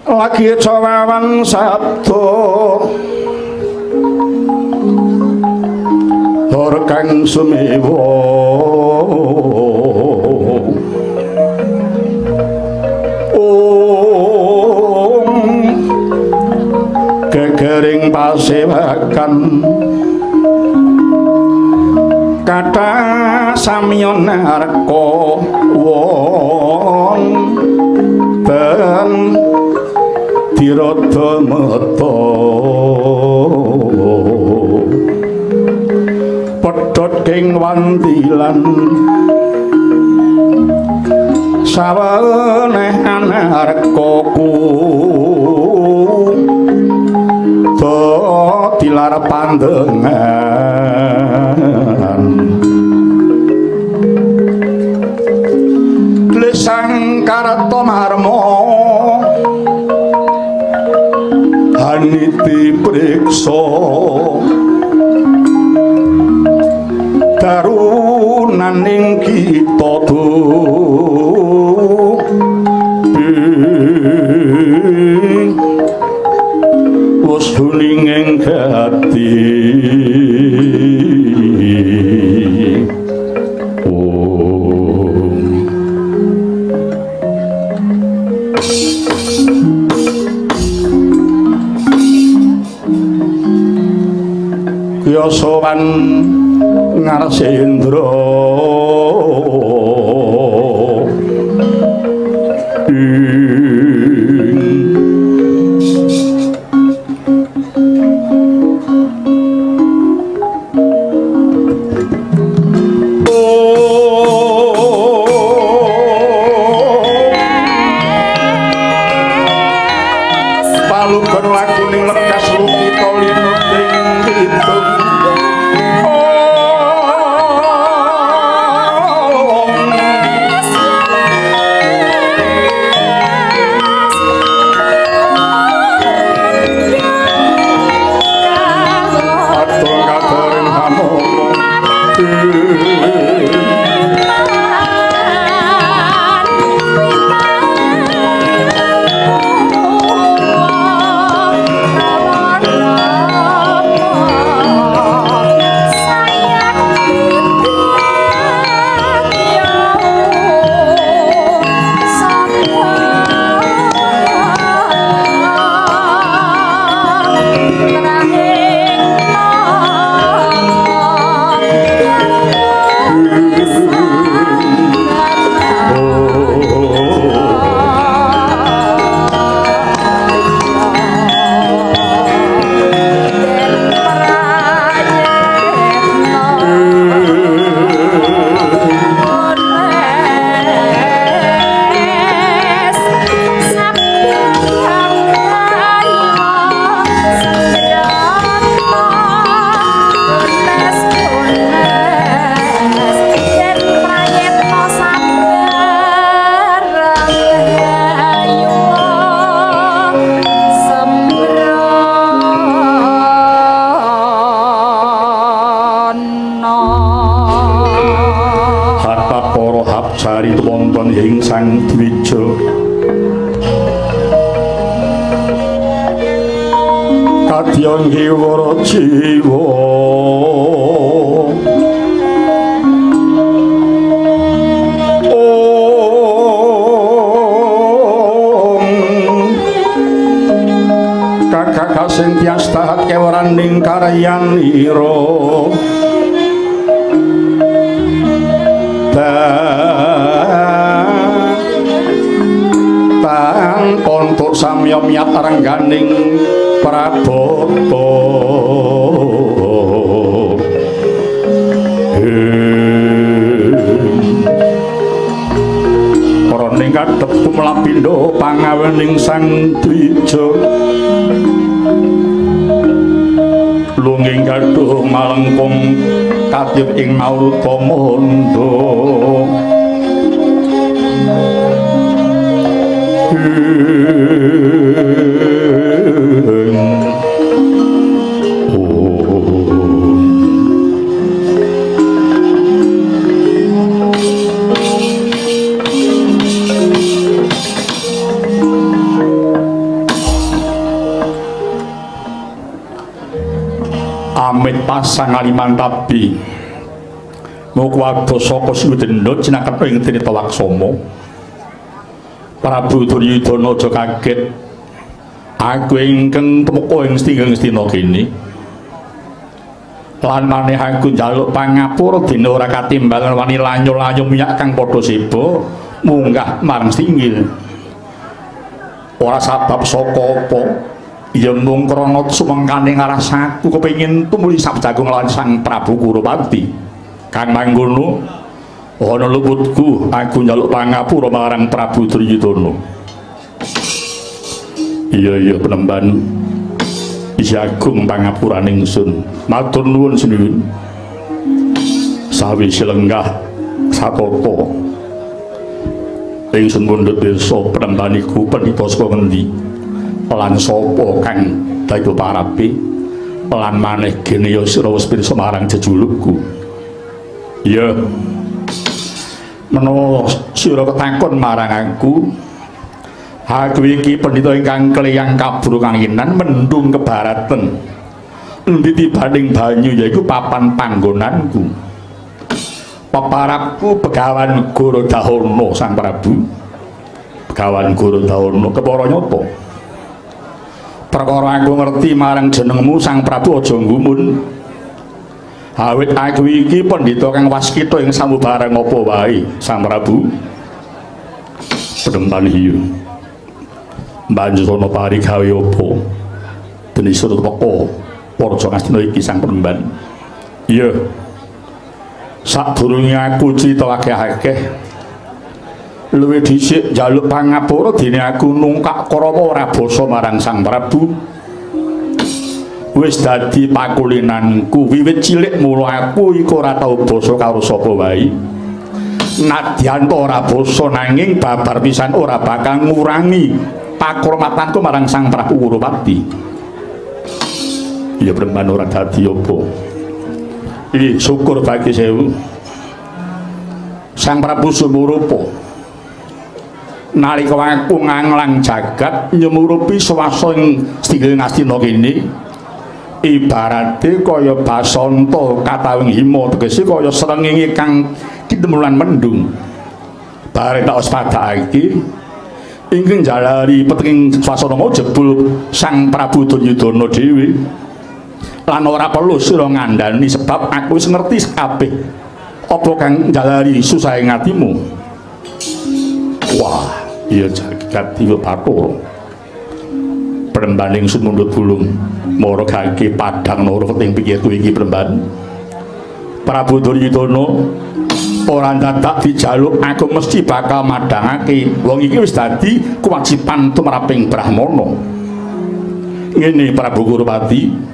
Lagi cawawan sabda hor kang sumewa om gegering pasewakan kathah samya narka wonten dirada meta pedhot king wandilan saweneh anarka ku dilar pandengan Glesang karta marma haniti priksa darunaning kita wis huning gati. Yasawan Ngarsendra palugon lakuning lekas lukita linuting hitung. Sang Dwija kadya ngiwara jiwa om kakak kasing tias tahat kewaraning karyanira kontuk samya miyat rengganing prabata. Para ning kadhep kumlapindha pangawening Sang Dwija lunging gaduh malengkung katiyup ing maruta mandha. Pamit pasang alimantabi. Mukwado saka Singgodenda cinaket ing Tirta Laksama. Prabu Duryudana aja kaget. Aku ingkang tumeka ing Stinggeng Astina kene. Lan maneh aku njaluk pangapura dene ora katimbangan wani lanyo-lanyo minyak kang padha seba munggah marang Stinggil. Ora sabab saka apa? Ya mung krana sumengkane ngarasaku kepengin tumuli sabjagung lawan Sang Prabu Kurupati. Kang mangkono ana luputku aku njaluk pangapura marang Prabu Duryudana. Iya iya penemban isih agung pangapurane ingsun. Matur nuwun sinuwun. Sawise lenggah satata ingsun mundhut pirsa penemban iku pendhita saka ngendi lan sapa kang dadi parape lan maneh gene ya sira wis pirsa marang jejulukku. Iya, menawa sira ketakon marang aku, aku iki pendhita ingkang kleyang kabur kanginan mendung kebaratan. Endi tibaning banyu yaiku papan panggonanku. Peparapku Begawan Gorodahana Sang Prabu. Begawan Gorodahana kepara nyata. Perkara aku ngerti marang jenengmu Sang Prabu aja nggumun. Awit aku iki pendhita kang waskita ing samubarang apa wae, Sang Prabu. Penemban hiyu. Banjur ana pari gawe apa? Dene sira teka Praja Ngastina iki Sang Penemban. Iya. Sadurunge aku crita akeh-akeh, luwih dhisik njaluk pangapura dene aku nungkak krama ora basa marang Sang Prabu. Wis dadi pakulinanku wiwit cilik mula aku iku ora tau basa karo sapa wae. Nadyan ora basa nanging babar pisan ora bakal ngurangi pakurmatanku marang Sang Prabu Kurupati. Ya Brahman ora dadi apa. Iki syukur bagi sewu. Sang Prabu sumurupa. Nalika aku nganglang jagat nyemurupi swasa ing Stinggil Ngastina kene, ibarate kaya basanta katawing hima, tegese kaya srengenge kang kitemulan mendung. Bareng tak waspadakake ingkang jalari petenging swasana mau jebul Sang Prabu Duryudana dhewe. Lan ora perlu sira ngandhani sebab aku wis ngerti kabeh apa kang jalari susahe atimu. Wah, iya jagat iku bathara. Premban ingsun mundhut bulung mara gage padhang loro ing pikirku iki Premban. Prabu Duryudana ora dadak dijaluk aku mesti bakal madhangake. Wong iki wis dadi kewajiban tumraping brahmana. Ngene Prabu Kurupati,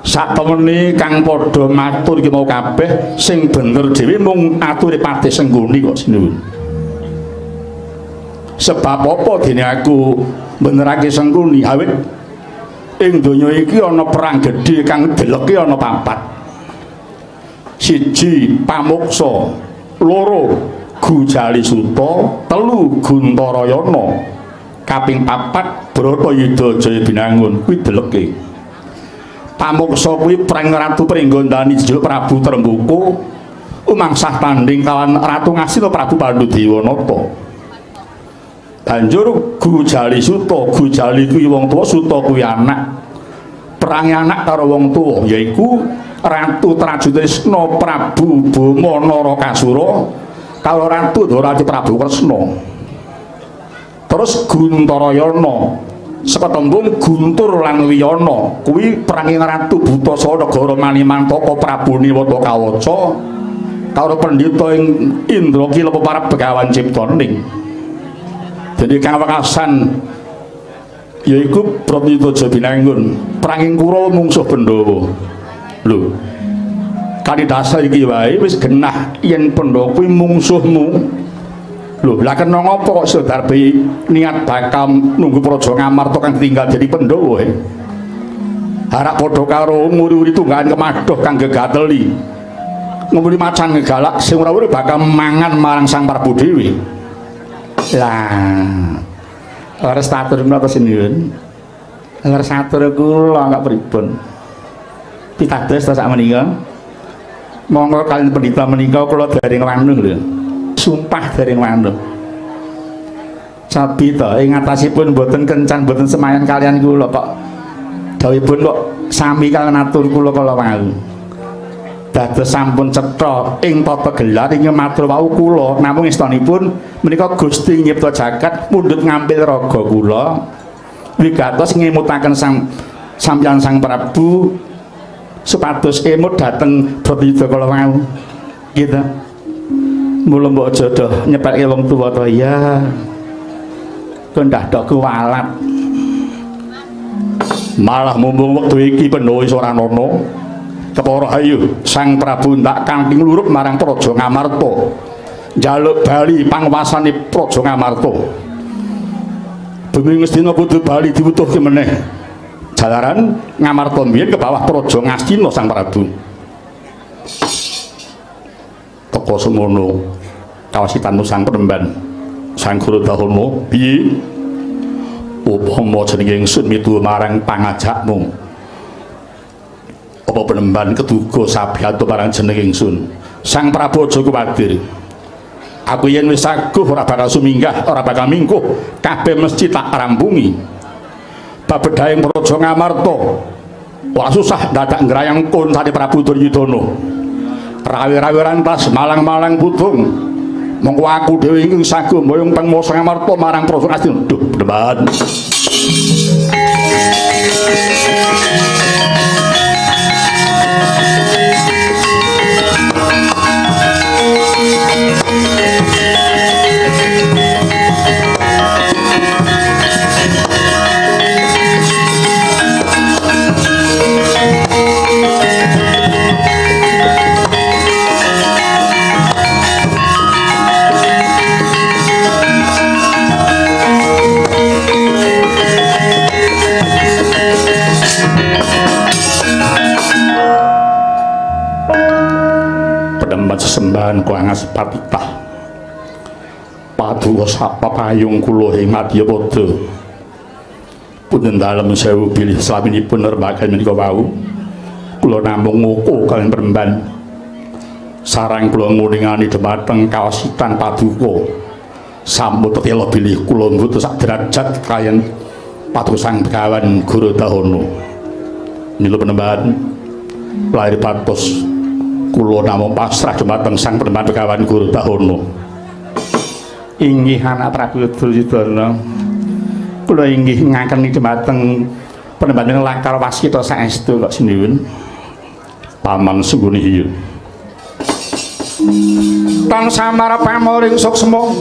satemene kang padha matur iki mau kabeh sing bener dhewe mung ature Patih Sengguni kok sinuwun. Sebab apa dene aku benerake Sengkuni? Awit ing donya iki ana perang gedhe kang deleke ana papat. Siji Pamuksa, loro Gujali Suta, telu Guntarayana, kaping papat Bratayuda Jayabinangun. Kuwi deleke. Pamuksa kuwi perang Ratu Pringgondani jejuluk Prabu Trenggoka umangsah tanding kawan Ratu Ngastina Prabu Pandudewanata. Banjur Gujali Suta, Gujali kuwi wong tuwa, Suta kuwi anak. Perange anak karo wong tuwa yaiku Ratu Trajutrisna Prabu Bama Narakasura karo Ratu Dwarati Prabu Kresna. Terus Guntarayana saka tembung Guntur lan Wiyana kuwi perange Ratu Butasana negara Manimantaka Prabu Niwata Kawaca karo pendhita ing Indrakila peparab Begawan Ciptaning. Jadi kang wekasan yaiku Bratayuda Jayabinangun peranging Kurawa mungsuh Pandhawa. Lho, kalidasa iki wae wis genah yen Pandhawa kuwi mungsuhmu. Lho, lah kena ngapa kok Sudarbi niat bakal nunggu Praja Ngamarta kang ditinggal jadi Pandhawa he? Harak padha karo nguri-uri tunggakan kemadoh kang gegateli. Nguri macan gegalak sing ora urip bakal mangan marang Sang Prabu dhewe. Lah, leres tatur menapa sinuwun? Leres atur kula kok pripun? Pitados ta sak menika. Monggo kalian pendhita menika kula dereng wanuh lho. Sumpah dereng wanuh. Sabi to ing atasipun mboten kencan mboten semayan kalian kula kok dawuhipun kok sami kalian atur kula kala wau. Dados sampun cetha ing tata gelar ing matur wau kula namung istonipun menika Gusti nyipta jagat mundhut ngampil raga kula wigatos ngemutaken sampeyan Sang Prabu supados emut dhateng Bratayuda kala wau. Gitu. Mula mbok aja doh nyepelke wong tuwa to ya. Kendah dok kuwalat. Malah mumpung wektu iki penuh wis ora ana. Kepara hayu Sang Prabu ndak kanthi ngluruk marang Praja Ngamarta. Njaluk bali pangwasane Praja Ngamarta. Bumi Ngastina kudu bali diwutuhke meneh. Jalaran Ngamarta mbiyen ke bawah Praja Ngastina Sang Prabu. Teka semono kawasitanmu Sang Penemban. Sang Guru Dahana piye? Upama jenenge ingsun mituhu marang pangajakmu. Apa penemban keduga sabiyanto marang jenenge ingsun? Sang Prabu aja kuwatir. Aku yen wis saguh ora bakal suminggah, ora bakal mingkuh, kabeh mesti tak rampungi. Babedhahing Praja Ngamarta ora susah dadak ngrayang kontane Prabu Duryudana. Rawe-rawe rantas malang-malang putung. Mongko aku dhewe ingkang saguh mboyong panguwasa Ngamarta marang Praja Ngastina. Duh, penemban. Sesembahan kuangas patitah paduka sapapayung kula ing madyapada punten dalem sewu bilih slaminipun nerbaken menika wau kula namung nguku kaliyan peremban sareng kula nguningani dhumateng kawasitan paduka sampun tetela bilih kula mboten sak derajat kaliyan paduka Sang Begawan Guru Dahana. Nila penemban lahir patos kula namung pasrah dumateng Sang Penemban Begawan Guru Dahana. Inggih anak Prabu Duryudana. Kula inggih ngakeni dumateng penemban lakar waskita saestu kok sinuwun. Paman sunggone iya. Tan samar pamoring suksma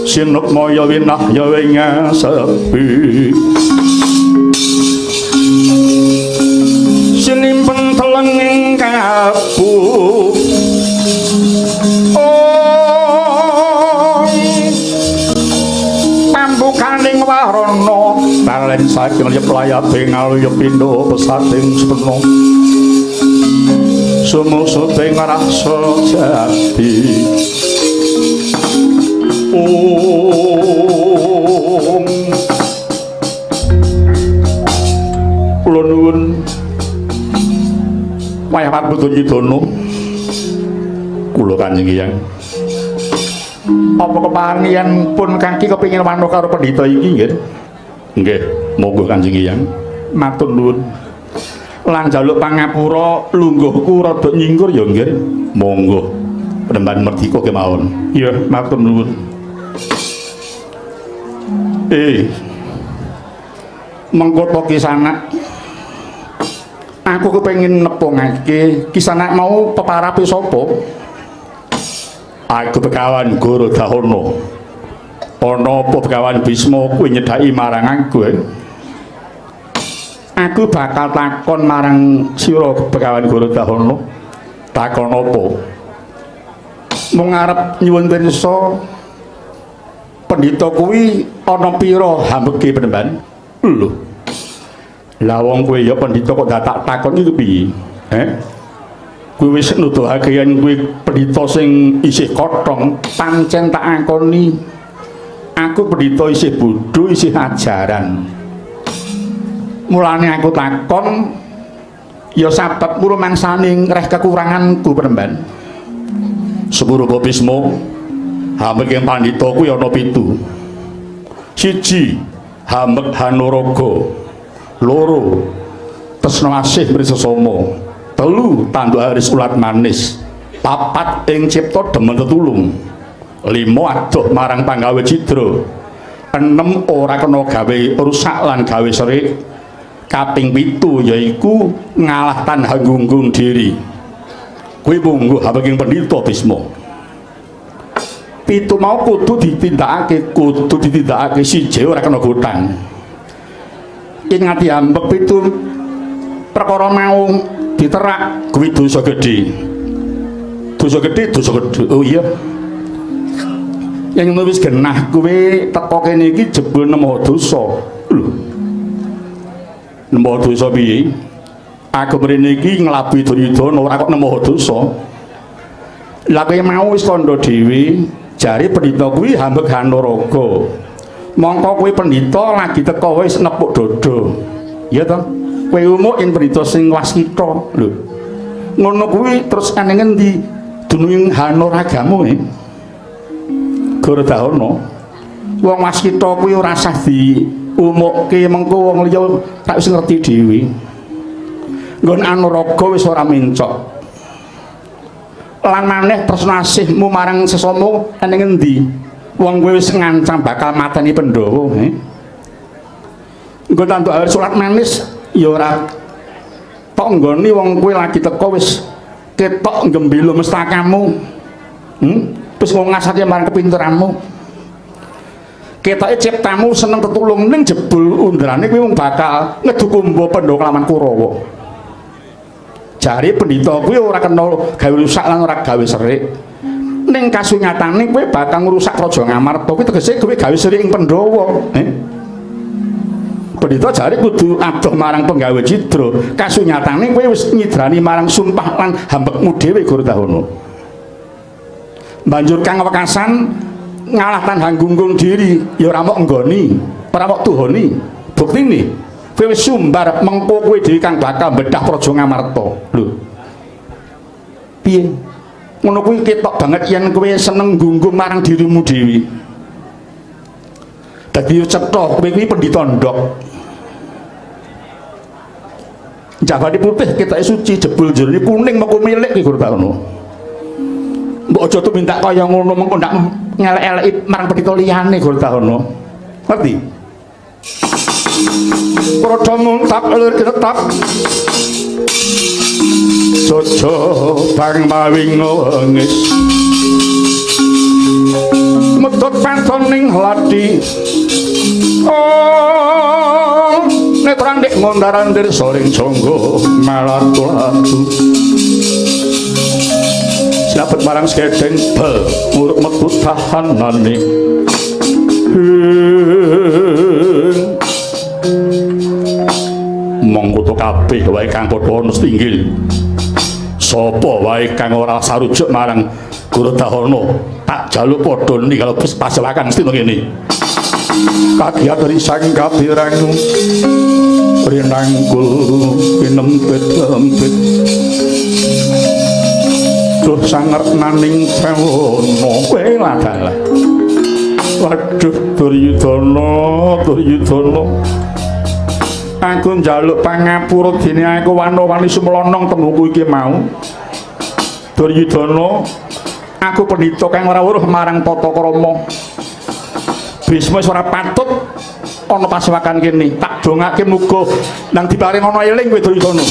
sinukmaya winah ya ing sepi. Sinimpen telenging kabu ong pambukaning warana balen saking lep layabe ngaluya pindha pesating sepena sumusuting rasa jati. Ong kula nuwun wayah Prabu Duryudana kula Kanjeng Hyang. Apa kepangian pun kaki kepingin wanuh karo pendhita iki nggih? Nggih, monggo Kanjeng Hyang. Matur nuwun. Lan njaluk pangapura lungguhku rada nyingkur ya nggih. Monggo. Penemban merdika kemawon. Iya, matur nuwun. Mengko to kisanak aku kepengin nepungake kisanak mau peparape sapa? Aku Begawan Guru Dahana. Ana apa Begawan Bisma kuwi nyedhaki marang aku? Aku bakal takon marang sira Begawan Guru Dahana. Takon apa? Mung arep nyuwun pirsa pendhita kuwi ana pira hambege penemban? Lho. Lah wong kowe ya pendhita kok dadak takon iki piye? Kowe wis nuduhake yen kowe pendhita sing isih kothong, pancen tak akoni. Aku pendhita isih bodho, isih ajaran. Mulane aku takon Ya sabab ngrumangsani ngreh kekuranganku Premban. Sepuro Bisma, hambek ing pandhita kuwi ana 7. 1, hambek Hanuraga. 2, tresna asih mri sesama. 3, tanduk haris ulat manis. 4, ing cipta demen tetulung. 5, adoh marang panggawe cidra. 6, ora kena gawe rusak lan gawe serik. Kaping 7 yaiku ngalah tanha gunggung diri. Kuwi mungguh habeking pendhita Bisma. 7 mau kudu ditindakake, kudu ditindakake siji ora kena gotang. Ing ati ambek 7 perkara mau diterak kuwi dosa gedhe. Dosa gedhe, dosa gedhe. Oh iya. Yang wis genah kowe teko kene iki jebul nemu dosa. Lho. Nemu dosa piye? Aku mrene iki nglabuhi Duryudana ora kok nemu dosa. Lah kowe mau wis kandha dhewe, jare pendhita kuwi hambek Hanuraga. Mongko kowe pendhita lagi teko wis nepuk dada. Iya to? Kowe umuk ing pendhita sing waskita. Lho. Ngono kuwi terus ane ngendi dunung Hanuragamu e? Gordahana. Wong waskita kuwi ora sah diumukke mengko wong liya tak wis ngerti dhewe. Nggon Anuraga wis ora mencok. Lan maneh tresna asihmu marang sesama ene ngendi? Wong kowe wis ngancam bakal mateni Pandhawa, he. Nggon tanduk air salat manis ya ora tok nggoni wong kowe lagi teko wis ketok gembilo mestakamu. Wis ngasake marang kepinteranmu. Ketoke ciptamu seneng tetulung ning jebul undrane kuwi wong bakal ngedu kumba Pandhawa kelawan Kurawa. Jare pendhita kuwi ora kena gawe rusak lan ora gawe serik. Ning kasunyatane kowe bakal ngrusak Praja Ngamarta kuwi tegese kowe gawe serik ing Pandhawa. Pendhita jare kudu adoh marang penggawe cidra. Kasunyatane kowe wis nyidrani marang sumpah lan hambekmu dhewe Gordahana. Banjur kang wekasan ngalah tanha gunggung diri ya ora mok nggoni, ora mok tuhoni. Buktine kowe wis sumbar mengko kowe dhewe kang bakal bedah Praja Ngamarta. Lho. Piye? Ngono kuwi ketok banget yen kowe seneng gunggung marang dirimu dhewe. Dadi cetha kowe kuwi pendhita ndok. Jabane putih ketoke suci jebul jerone kuning mengko milik ki Gordahana. Mbok aja tumindak kaya ngono mengko ndak ngelek-eleki marang pendhita liyane Gordahana. Ngerti? Praja muntap lir ketap. Jojo bang mawing wengis. Medhot pantoning hladi. Oh, netrang dik ngondarandir soring jonggo malatu-latu. Silapet marang skedeng bel muruk metu tahanane. Mongko to kabeh wae kang padha ana tinggil. Sapa wae kang ora sarujuk marang Gordahana tak jaluk padha ninggal pasewakan mesti ngene. Kagiat risang kabirang rinangkul pinempit-empit. Duh sangernaning prawono kowe ladalah. Waduh Duryudana, Duryudana. Aku njaluk pangapura dene aku wana-wani sumlonong temuku iki mau. Duryudana, aku pendhita kang ora weruh marang tata krama. Bisma wis ora patut ana pasewakan kene. Tak dongake muga nang diparing ana eling kowe Duryudana.